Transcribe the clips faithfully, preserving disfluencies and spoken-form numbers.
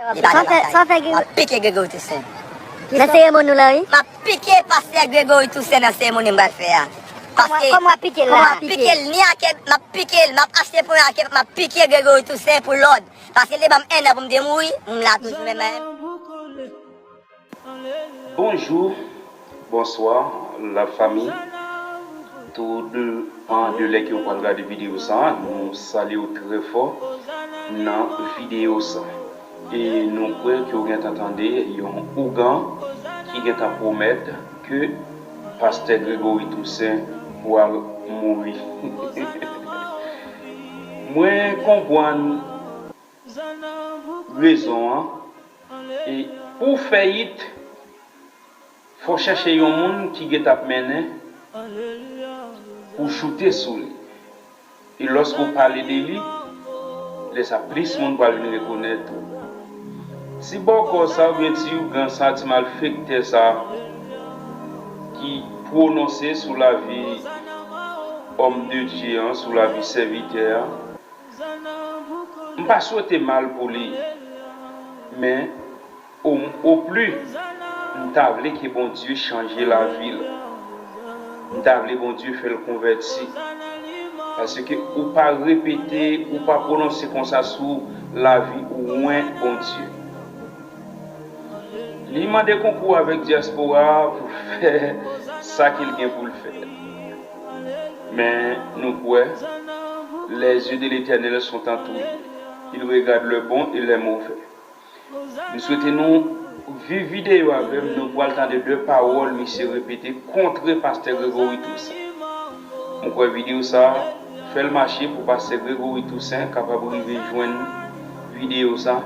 Li pa nan batay. M ap pike Gregory Toussaint. Nan seremoni w la, wi. M ap pike pastè Gregory Toussaint nan seremoni m pral fè a. Paske kòman w ap pike l la? M ap pike l ni ak, m ap pike l, m ap achte pwen ak, m ap pike Gregory Toussaint pou lòd. Paske li te ban m en an pou m te mouri, m la toujou menm menm. Bonjou, bonswa, la fami. Tou de an de lè ke w pral gade videyo sa, nou salye w trè fò nan videyo sa. E nou kwè ke w gentan tande yon ougan ki gentan pwomèt ke pastè Gregory Toussaint pral mouri. Mwen konprann rezon an. E pou w fè it, fò w chèche yon moun ki gentan ap mennen pou w choute sou li. E lòske w pale de li, lè sa plis moun pral vin rekonèt ou. Ti bòkò sa oubyen ti ougan sa, ti malfektè sa ki pwononse sou lavi òm de Dye an, sou lavi sèvitè a, m pa swete mal pou li, men o, opli, m ta vle ke Bondye chanje lavi l. M ta vle Bondye fè l konvèti. Paske ou pa repete, ou pa pwononse konsa sou lavi ou wen Bondye. Li mande konkou avèk dyaspora a pou fè sa ke l gen pou l fè. Men nou kwè, les yeux de l'Éternel sont en tout lieu. Il regarde le bon et le mauvais. M swete nou viv videyo avè m, nou pral tande de pawòl misye repete kont pastè Gregory Toussaint. M kwè videyo sa a, fè l mache pou pastè Gregory Toussaint kapab rive jwenn videyo sa.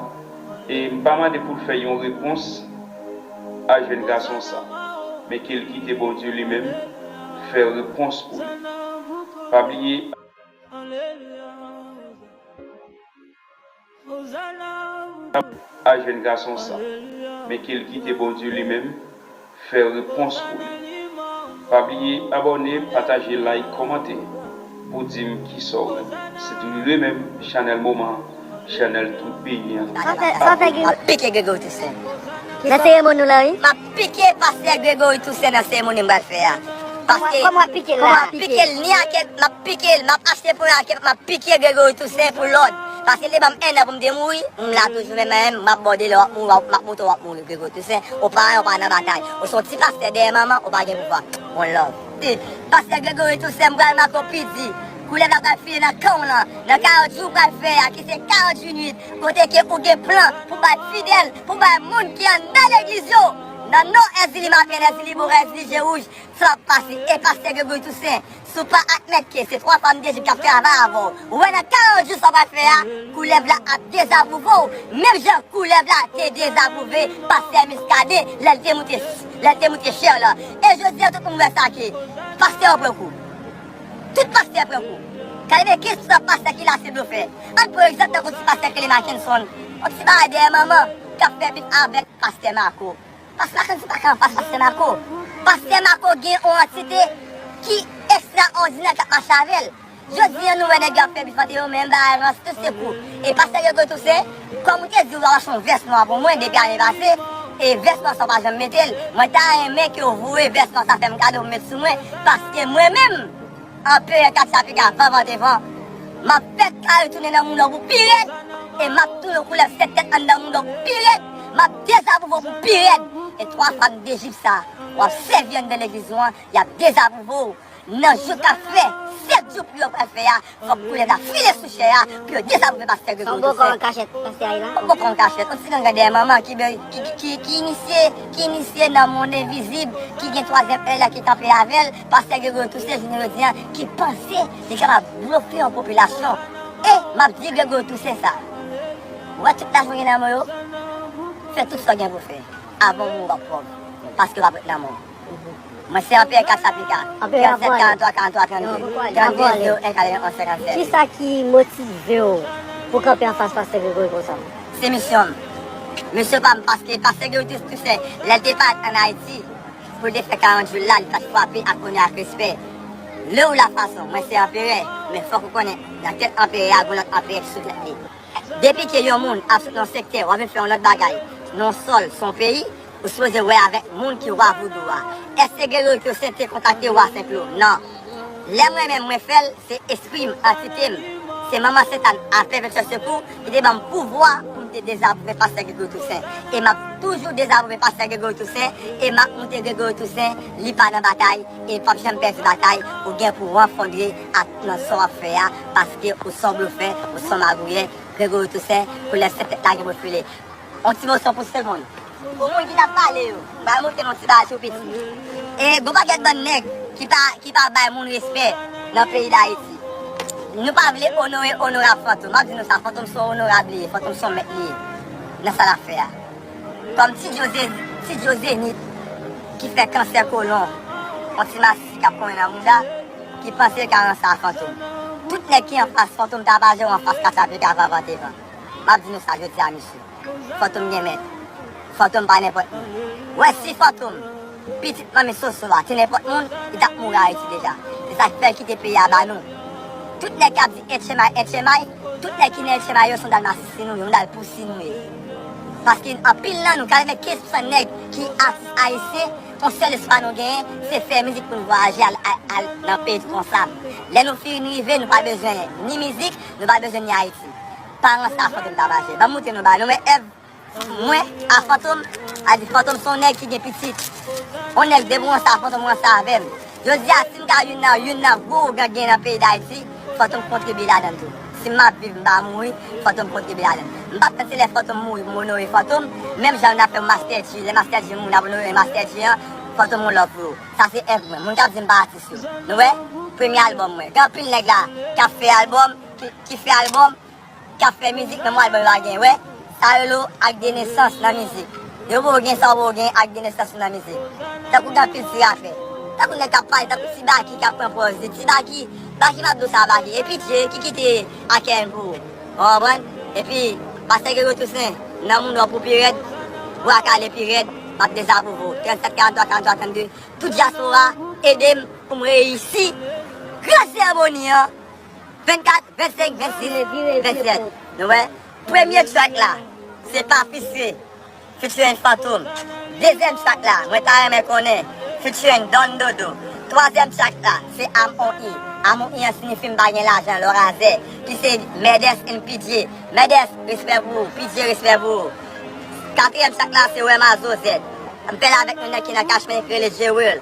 E m pa mande pou l fè yon repons a jèn gason sa, men ke l kite Bondye li menm fè repons pou li. Pa bliye a jèn gason sa, men ke l kite Bondye li menm fè repons pou li. Pa bliye abòne, pataje, like, kòmante pou di m kisa w renmen. Se toujou li menm, chanèl moman, chanèl tout peyi an. M ap pike Gregory Toussaint. Nan seremoni w la, wi. M ap pike pastè Gregory Toussaint nan seremoni m pral fè a. Paske kòman w ap pike l la? M ap pike l ni ak, m ap pike l, m ap achte pwen ak, m ap pike Gregory Toussaint pou lòd. Paske li te ban m en an pou m te mouri, m la toujou menm menm, m ap bòde lè w ap mouri, m ap montre w ap mouri Gregory Toussaint. Ou pa anyen, ou pa nan batay. Ou se yon ti pastè dèyè manman, ou pa gen pouvwa. One love. Pastè Gregory Toussaint, m pral make w pidi. Koulèv la pral file nan kan w lan, nan karant jou w pral fè a, ki se karant jou nwit, kote ke ou gen plan pou bay fidèl, pou bay moun ki anndan legliz yo, nan nò, èzili mapen, èzili boran, èzili je wouj, sa w ap pase. E pastè Gregory Toussaint, si w pa admèt ke se twa fanm Dejip k ap travay avè w, ou wè nan karant jou sa w pral fè a, koulèv la ap dezapwouve w, menm jan koulèv la te dezapwouve pastè Muscadin lè l te moute, lè l te moute chè lan. E jodi a, tout moun wè sa ke pastè yo pran kou. Tout pastè pran kou. Gade men kenz pastè ki lase blofè. Ann pran egzanp tankou ti pastè Kelly Mackenson. Yon ti bagay dèyè manman k ap fè bif avèk pastè Marco. Pastè Mackenson pa ka anfas pastè Marco. Pastè Marco gen yon antite ki ekstraòdinè k ap mache avè l. Jodi a nou wè nèg yo ap fè bif ant yo, men bagay ranse tout se kou. E pastè Gregory Toussaint, kòm ou te di ou ta achte yon vès nwa pou mwen depi ane pase, e vès nwa sa w pa janm mete l. Mwen ta renmen ke w voye vès nwa sa fè m kado pou m met sou mwen, paske mwen menm, Anperè Katchapika, van vante van, m ap fè kare tounen nan mouda w pou pi rèd, e m ap tounen koulèv sèt tèt anndan mouda w pou pi rèd, m ap dezapwouve w pou pi rèd. E twa fanm Dejip sa w ap sèvi anndan legliz ou an, y ap dezapwouve w. Nan jou k ap fè sèt jou pou yo pral fè a, fòk koulèv la file sou chè a pou yo dezapwouve pastè Gregory Toussaint. Yon bòkò an kachèt, pastè a ye la. Yon bòkò an kachèt, yon ti gangan dèyè manman ki, ki, ki, ki inisye, ki inisye nan mond envizib, ki gen twazyèm èy la ki kanpe avè l, pastè Gregory Toussaint, jounen jodi a, ki panse li kapab blofe yon popilasyon. E m ap di Gregory Toussaint sa. Ou wè tout lajan w gen nan men w yo, fè tout sa w gen pou w fè. Avan w mouri w ap pòv, paske w ap ret nan mò. Mwen se Anperè Katchapika, trannsenk karantwa karantwa trannde, trannde zewo en katrevenonz senkannsèt. Kisa ki motive w pou w kanpe anfas pastè Gregory konsa? Se misyon m. Misyon pa m, paske pastè Gregory Toussaint, lè l te parèt ann Ayiti, pou l te fè karant jou l la, li t ap frape ak onè ak respè. Lè ou la fason, mwen se anperè, men fòk ou konnen, nan tèt anperè a, gon lòt anperè ki sou tèt li. Depi ke yon moun ap sot nan sektè, w ap vin fè yon lòt bagay nan sòl, son peyi, ou sipoze wè avèk moun ki wa voudou a. Èske Gregori Toussaint te kontakte wa Senklo? Non. Lè mwen menm mwen fè l, se espri m, antite m. Se manman Sentàn a fè Vètyè Sekou ki te ban m pouvwa pou m te dezapwouve pastè Gregori Toussaint. E m ap toujou dezapwouve pastè Gregori Toussaint, e m ap moute Gregori Toussaint, li pa nan batay, e l p ap janm pèdi batay, ou gen pou w anfondre ak nan sa w ap fè a, paske ou se yon blofè, ou se yon magouyè, Gregori Toussaint, koulè sèt tèt la gen pou file. On ti moso pou segonn. Pou moun ki t ap pale yo, m pral montre nou ti bagay tou piti. E gon pakèt bann nèg ki pa, ki pa bay moun respè nan peyi Dayiti. Nou pa vle onore onorab Fantom. M ap di nou sa, Fantom se yon onorab li ye, Fantom se yon mèt li ye nan sa l ap fè a. Kòm Ti Djo Ze-, Ti Djo Zenit ki fè kansè kolon, yon ti masisi k ap konyen nan mouda, ki panse l ka ranse a Fantom. Tout nèg ki anfas Fantom Tabajè ou anfas Katapika Vanvantevan. M ap di nou sa jodi a, mesye. Fantom gen mèt. Fantom pa nenpòt moun. Wè, si Fantom, pitit manmi Soso a, te nenpòt moun, li t ap mouri Ayiti deja. Se sa k fè l kite peyi a ba nou. Tout nèg k ap di H M I, H M I, tout nèg ki nan H M I yo se yon dal masisi nou ye, yon dal pousi nou ye. Paske anpil nan nou, katrevenkenz pousan nèg ki atis ayisyen, yon sèl espwa nou genyen, se fè mizik pou nou vwayaje al, al, al nan peyi konsa. Lè nou fin rive, nou pa bezwen ni mizik, nou pa bezwen ni Ayiti. Pa ranse a Fantom Tabajè. Ban m montre nou bagay. Nou wè èv mwen a Fantom, a di Fantom se yon nèg ki gen pitit. Yon nèg depi w ranse a Fantom, w ranse avè m. Jodi a, si m ka youn nan, youn nan gwo ougan gen nan peyi Dayiti, Fantom kontribye ladan l tou. Si m ap viv, m pa mouri, Fantom kontribye ladan l. M p ap tann se lè Fantom mouri pou m onore Fantom, menm jan n ap fè Master Dji, lè Master Dji mouri, n ap onore Master Dji an, Fantom yon love pou yo. Sa se èv mwen. Moun k ap di m pa atis yo. Nou wè? Premye albòm mwen. Gen anpil nèg la k ap fè albòm, ki, ki fè albòm, k ap fè mizik, men mwen albòm yo pa gen, wè. Sa rele w ak de nesans nan mizik. Yo poko gen sa w poko gen ak de nesans ou nan mizik. Tankou gen anpil ti rapè. Tankou nèg k ap pale, tankou Ti Baky k ap pran pòz li. Ti Baky, Baky m ap di w sa Baky. E P J ki kite A K M pou ou. Ou konprann? Epi, pastè Gregori Toussaint, nan moun wè pou pi rèd, bwa kale pi rèd, m ap dezapwouve w. Trannsenk, karannntwa, karannntwa, trannde. Tout dyaspora, ede m pou m reyisi gran seremoni an. Vennkat, vennsenk, vennsis, vennsèt. Nou wè? Premye track la, se Pa Fristre, featuring Fantom. Dezyèm track la, Mwen Ta Renmen Konnen, featuring Don Dodo. Twazyèm track la, se I'm on E. I'm on E an siyifi M Pa Gen Lajan, Lòrazè, ki se Mèdès and P J. Mèdès, respè pou ou. P J, respè pou ou. Katriyèm track la, se Wè Mazo Z. M fè l avèk yon nèg ki nan Cash Money ki rele J Will.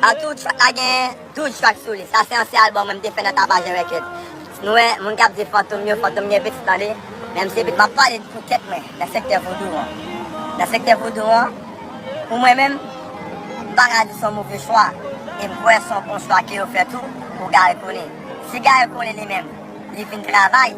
An tou, track la gen douz track sou li. Sa se ansyen albòm mwen m te fè nan Tapajè Records. Nou wè, moun k ap di Fantom yo, Fantom gen pitit, tande. Menm si pitit, m ap pale pou tèt mwen, nan sektè vodou an. Nan sektè vodou an, pou mwen menm, m pa ka di se yon move chwa. E m kwè se yon bon chwa ke yo fè tou pou Garry Conille. Si Garry Conille li menm, li vin travay,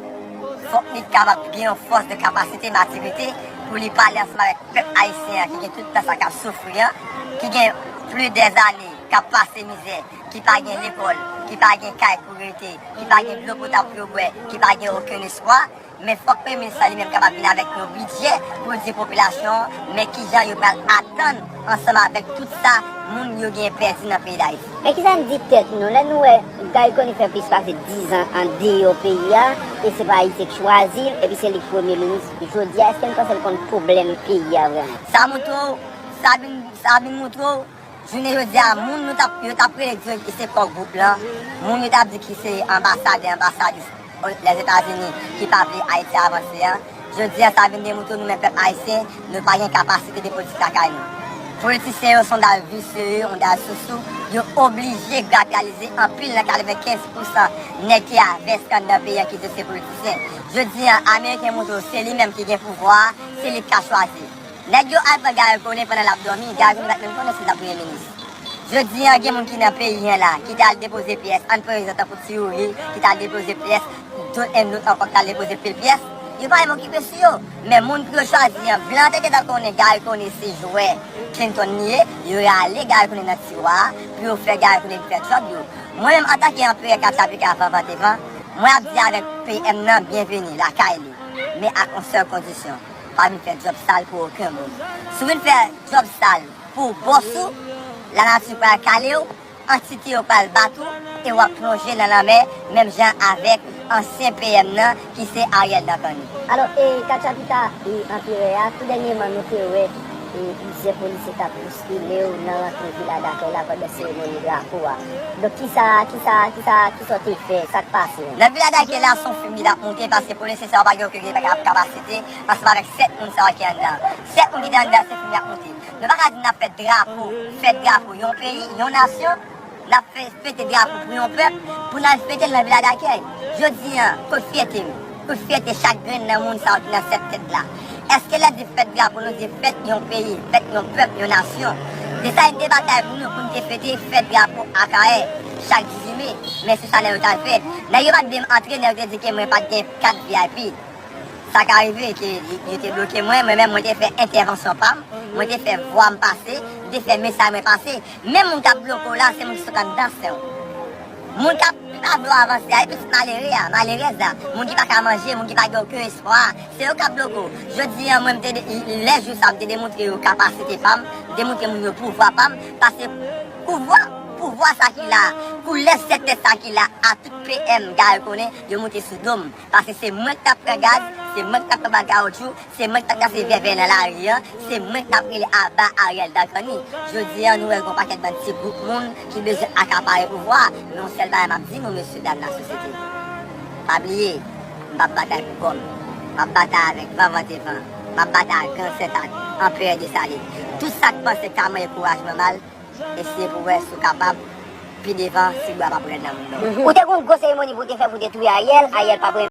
fòk li kapab gen yon fòs de kapasite, matirite, pou li pale ansanm avèk pèp ayisyen an ki gen tout tan sa k ap soufri an, ki gen plis dè zane k ap pase mizè, ki pa gen lekòl, ki pa gen kay pou rete, ki pa gen dlo potab pou yo bwè, ki pa gen okenn espwa. Men fòk premye minis lan li menm kapab vin avèk yon bidjè pou l di popilasyon an, men kijan yo pral atann ansanm avèk tout sa moun yo gen pèdi nan peyi Dayiti. Men kisa n di tèt nou lè nou wè Garry Conille fè plis pase diz an andeyò peyi a, e se pa Ayisyen k chwazi l, epi se li k premye minis. Jodi a, èske n panse l konn pwoblèm peyi a vrèman? Sa montre w, sa vin, sa vin montre w, jounen jodi a, moun nou t ap, yo t ap rele di yo ki se kò gwoup lan, moun yo t ap di ki se anbasadè, anbasadris Lèzetazini ki pa vle Ayiti avanse an. Jodi a, sa vin demontre nou menm pèp ayisyen, nou pa gen kapasite de politik lakay nou. Politisyen yo se yon dal visye, yon dal sousou, yo oblije grapyalize anpil nan katrevenkenz pousan nèg ki a vès anndan peyi a ki di se politisyen. Jodi a, Ameriken montre w se li menm ki gen pouvwa a, se li k ka chwazi. Nèg yo al pran Garry Conille pandan l ap dòmi, Garry Conille pa t menm konnen si l t ap premye minis. Jodi a, gen moun ki nan peyi an la, ki t al depoze pyès, ann pran egzanp tankou Ti Youri, ki t al depoze pyès, dòt èn dòt ankò ki t al depoze pil pyès. Yo pa menm okipe sou yo. Men moun pou yo chwazi an, blan te gentan konnen Garry Conille se jwè Clinton li ye, yo rale Garry Conille nan tiwa a, pou yo fè Garry Conille fè djòb yo. Mwen menm, antanke anperè Katapika Vanvantevan, mwen ap di avèk P M nan byenveni lakay li, men ak yon sèl kondisyon. Pa vin fè djòb sal pou okenn moun. Si w vin fè djòb sal pou bòs ou, lanati pral kale w, antite yo pral bat ou, e w ap plonje nan lanmè, menm jan avèk ansyen P M nan, ki se Ariel Dancanny. Alò, e, Katya Pita, e, anperè a, tou dènyèman nou te wè, e, plizyè polisye t ap bouskile w nan rantre vila dakèy la pandan seremoni drapo a. Donk, kisa, kisa, kisa, kisa w te fè? Sa k pase? Nan vila dakèy la, se yon fimi l ap monte paske polisye sa yo pa gen okenn kapasite ansanm avèk sèt moun sa yo ki anndan. Sèt moun ki te anndan, se fimi ap monte. Nou pa ka di n ap fè drapo, fèt drapo yon peyi, yon nasyon, n ap fè, fete drapo pou yon pèp, pou n al fete l nan vila dakèy. Jodi a, kot fyète m? Kot fyète chak grenn nan moun sa yo ki nan sèt tèt la? Èske lè di fèt drapo, nou di fèt yon peyi, fèt yon pèp, yon nasyon? Desalin te batay pou nou, pou n te fete fèt drapo Akayè chak dizuit me, men se sa nèg yo t al fè. Nèg yo pa t vle m antre, nèg yo te di ke mwen pa t gen kat V I P. Sa ka rive ke yo te bloke mwen, mwen menm mwen te fè entèvansyon pa m, mwen te fè vwa m pase, m te fè mesaj mwen pase. Men moun k ap bloke w la, se moun ki sot anndan sen w. Moun k ap pa vle w avanse a, e pitit malere a, malerèz la, moun ki pa ka manje, moun ki pa gen okenn espwa, se yo k ap bloke w. Jodi a, mwen, m te de- lè jou sa, m te demontre yo kapasite pa m, m te montre moun yo pouvwa pa m, paske pouvwa, pouvwa sa ki la, koulè sèt tèt sa ki la, a tout P M Gary Conille, yo moute sou do m. Paske se mwen k t ap pran gaz, se mwen k t ap pran bal kawotchou, se mwen k t ap kase vèvè nan lari an, se mwen k t ap rele aba Ariel Dancanny. Jodi a, nou wè gen yon pakèt bann ti gwoup moun ki bezwen akapare pouvwa a. Men yon sèl bagay m ap di nou, mesye dam lasosyete, pa bliye, m p ap batay pou kò m. M ap batay avèk van vante van. M ap batay ak gran sèt ak anperè Desalin. Tout sa k panse ka manyen kouraj mwen mal, eseye pou w wè si w kapab pi devan, si bwa p ap rèd nan moun nan. Ou te gen yon gwo seremoni pou w te fè pou w te touye Ariel, Ariel pa pran